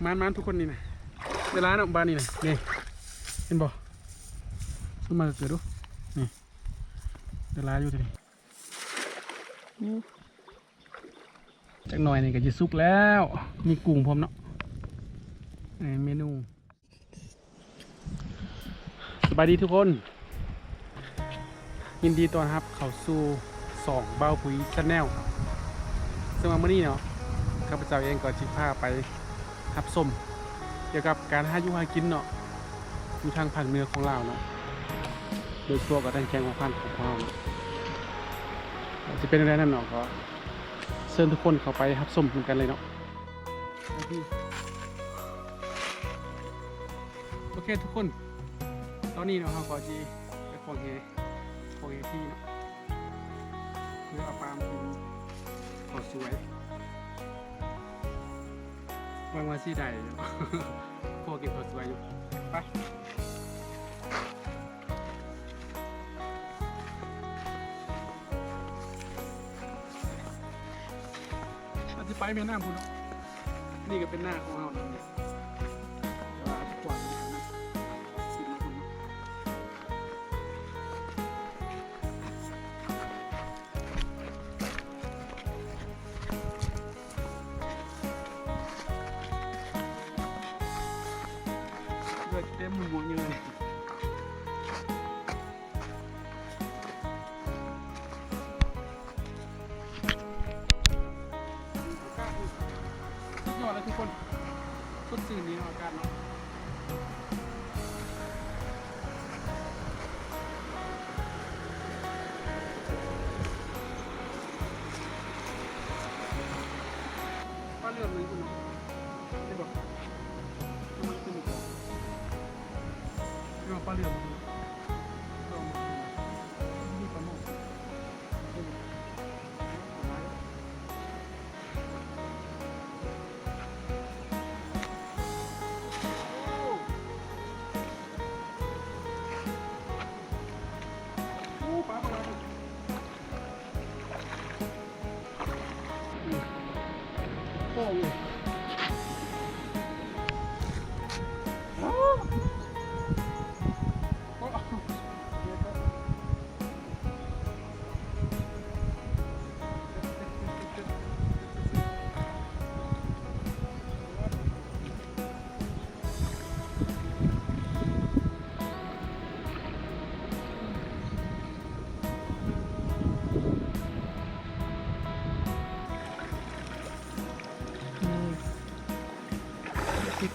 ມານໆ ທຸກຄົນ ນີ້ນະ ໄດ້ຫຼາຍເນາະ ບາດນີ້ນະ ນີ້ ເຫັນບໍ່? ຊຸມມາເກີດດູ ນີ້ ໄດ້ຫຼາຍຢູ່ ໂຕນີ້ ອື ຈັກໜ່ອຍນີ້ກໍຈະສຸກແລ້ວ ມີກຸ້ງພ້ອມເນາະ ນີ້ເມນູ. ສະບາຍດີທຸກຄົນ ຍິນດີຕ້ອນຮັບເຂົ້າສູ່ຊ່ອງບ່າວປຸຍ Channel ເຊິ່ງວ່າມື້ນີ້ເນາະ ຂ້າພະເຈົ້າເອງກໍຊິພາໄປຮັບຊົມກ່ຽວກັບການຫາຢູ່ຫາກິນເນາະ ຢູ່ທາງພາກເໜືອຂອງລາວເນາະ ໂດຍສະເພາະກໍທາງແຂວງຫົວພັນຂອງພວກເຮົາເນາະ ຊິເປັນແນວໃດນັ້ນເນາະ ກໍເຊີນທຸກຄົນເຂົ້າໄປຮັບຊົມນຳກັນເລີຍເນາະ. ໂອເຄ ໂອເຄ ທຸກຄົນ ຕອນນີ້ເນາະ ເຮົາກໍຊິໄປຂອງແຫ ຂອງແຫທີ່ເນາະ ເພື່ອເອົາປາມາກິນເຂົ້າສວຍ ຫວັງວ່າຊິໄດ້ຢູ່ ພໍກິນເຂົ້າສວຍຢູ່ ໄປ. ອາດຈະໄປແມ່ນ້ຳພຸ້ນເນາະ ນີ້ກໍເປັນນາຂອງເຮົານຳ ແຕ່ວ່າອາດຈະກວ້າງກວ່ານັ້ນ ຂຶ້ນມາພຸ້ນເນາະ ເລືອດເຕັມຫົວເຍີ້ຍ. ສຸດຍອດເລີຍທຸກຄົນ ສົດຊື່ນດີເນາະ ອາກາດເນາະ ປາເຫຼືອມມັນຢູ່ເນາະ ເຫັນບໍ່? ມັນຄືໝູກອງ ເອີ້ຍ ປາເຫຼືອມມັນ ລອງເບິ່ງ ມີປາໝໍ້.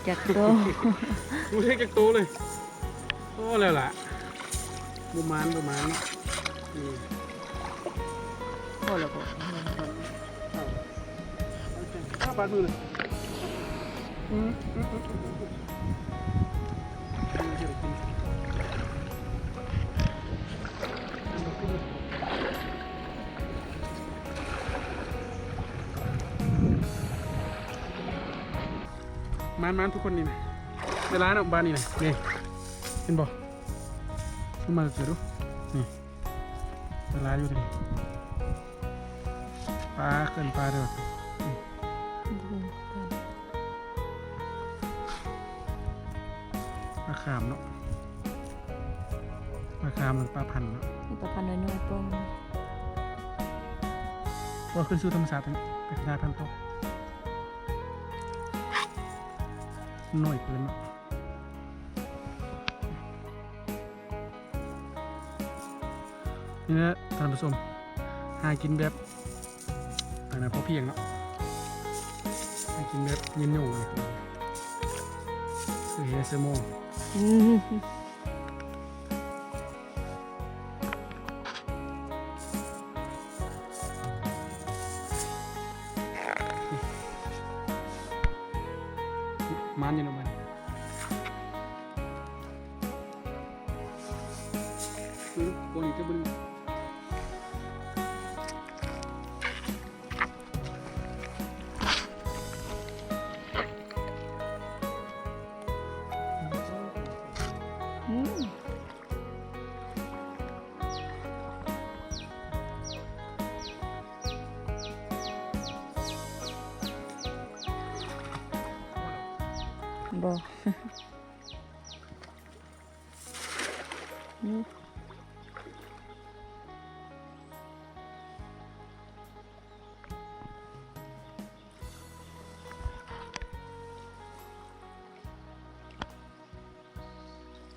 ຈັກໂຕ ບໍ່ເຫັນຈັກໂຕເລີຍ. ພໍແລ້ວລະ ບໍ່ໝານ ບໍ່ໝານເນາະ ອືມ ພໍແລ້ວບໍ່ ເອົາ ເອົາ ບາດມືເລີຍ ອືມ ມານໆ ທຸກຄົນ ນີ້ນະ ໄດ້ຫຼາຍເນາະ ບາດນີ້ນະ ນີ້ ເຫັນບໍ່? ຂຶ້ນມາເກີດດູ ນີ້ ໄດ້ຫຼາຍຢູ່ ໂຕນີ້ ປາເກີນ ປາເດີ ນີ້ ປາຂາມເນາະ ປາຂາມ ປາພັນເນາະ ມີປາພັນນ້ອຍໆ ໂຕໜຶ່ງ ວ່າຂຶ້ນສູ່ທຳມະຊາດ ໄປຂະຫຍາຍພັນຕໍ່ ນ້ອຍເກີນເນາະ. ນີ້ແຫຼະທ່ານຜູ້ຊົມ ຫາກິນແບບ ອັນນັ້ນ ພໍພຽງເນາະ ຫາກິນແບບຍືນຍົງເລີຍ ເອີ ເຮັດໃສ່ໝໍ້ ອືມ. ໝານຢູ່ເນາະ ບາດນີ້ ອືມ ໂກນອີກຈັກບຶ້ງ. ອືມ. ໂອ້ ບໍ່ ນີ້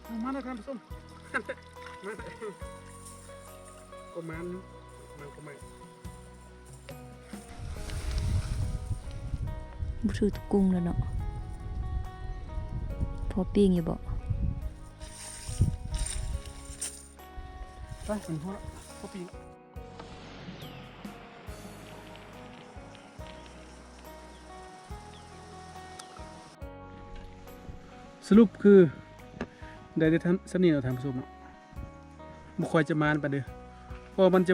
ເອົາມາແລ້ວທ່ານຜູ້ຊົມ ມາແລ້ວ ກໍມານຢູ່ ມັນກໍໄໝ້ ບໍ່ຖືກກຸ້ງແລ້ວເນາະ ພໍປີ້ງຢູ່ບໍ່? ໄປ ມັນພໍລະ ພໍປີ້ງ. ສະຫຼຸບຄືໄດ້ແຕ່ສ່ຳນີ້ເນາະທ່ານຜູ້ຊົມເນາະ ບໍ່ຄ່ອຍຈະມານປານໃດ ເພາະວ່າມັນຈະ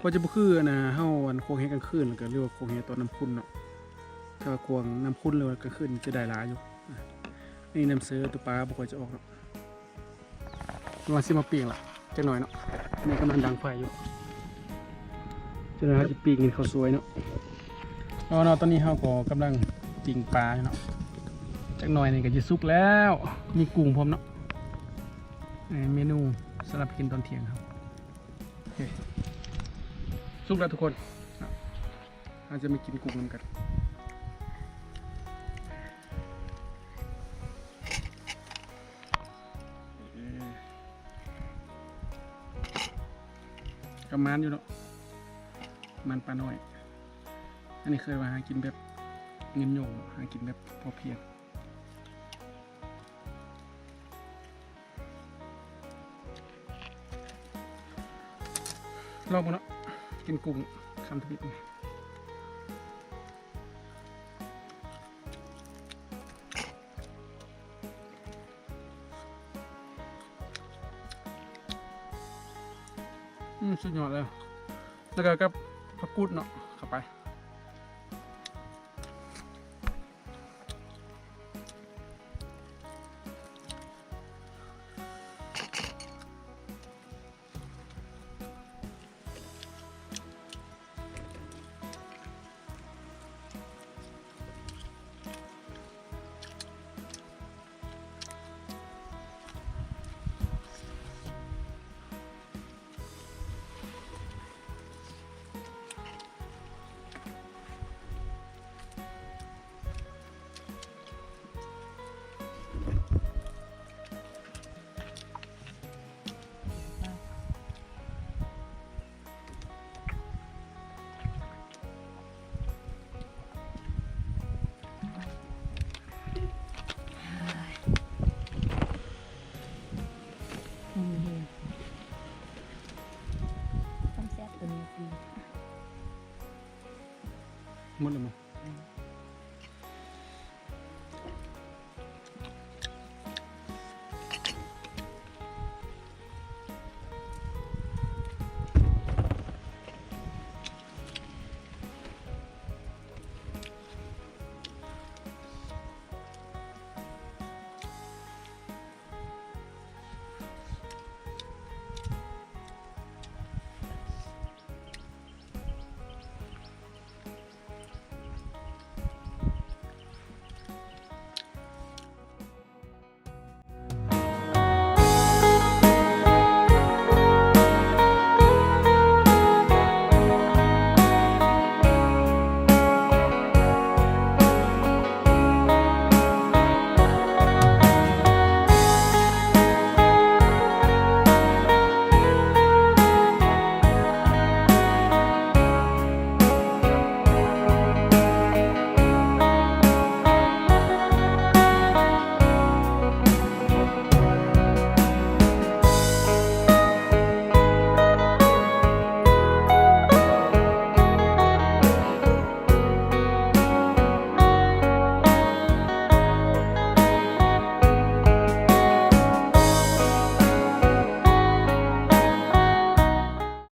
ມັນຈະບໍ່ຄືອັນນ່າ ເຮົາອັນຄວງແຫກາງຄືນ ແລ້ວກໍ ຫຼືວ່າຄວງແຫຕອນນ້ຳຂຸ່ນເນາະ ຖ້າວ່າຄວງນ້ຳຂຸ່ນ ຫຼືວ່າກາງຄືນຈະໄດ້ຫຼາຍຢູ່ ອັນນີ້ນ້ຳເຊີ ໂຕປາບໍ່ຄ່ອຍຈະອອກເນາະ. ວ່າຊິມາປີ້ງລະ ຈັກໜ່ອຍເນາະ ນີ້ກຳລັງດັງໄຟຢູ່ ຈັກໜ່ອຍເຮົາຊິປີ້ງກິນເຂົ້າສວຍເນາະ ເນາະ ຕອນນີ້ເຮົາກໍກຳລັງປີ້ງປາຢູ່ເນາະ ຈັກໜ່ອຍນີ້ກໍຊິສຸກແລ້ວ ມີກຸ້ງພ້ອມເນາະ ເອີ ເມນູສຳລັບກິນຕອນທ່ຽງເຮົາ ໂອເຄ ສຸກແລ້ວທຸກຄົນ ເຮົາຈະມາກິນກຸ້ງນຳກັນ. ເອີ ກໍມານຢູ່ເນາະ ມານປານ້ອຍ ອັນນີ້ເອີ້ນວ່າຫາກິນແບບເງິນຫຍຸ້ງ ຫາກິນແບບພໍພຽງ ລອງເບິ່ງເນາະ ກິນກຸ້ງຄຳທຳອິດ. ອືມ ສຸດຍອດເລີຍ ແລ້ວກໍກັບຜັກກູດເນາະ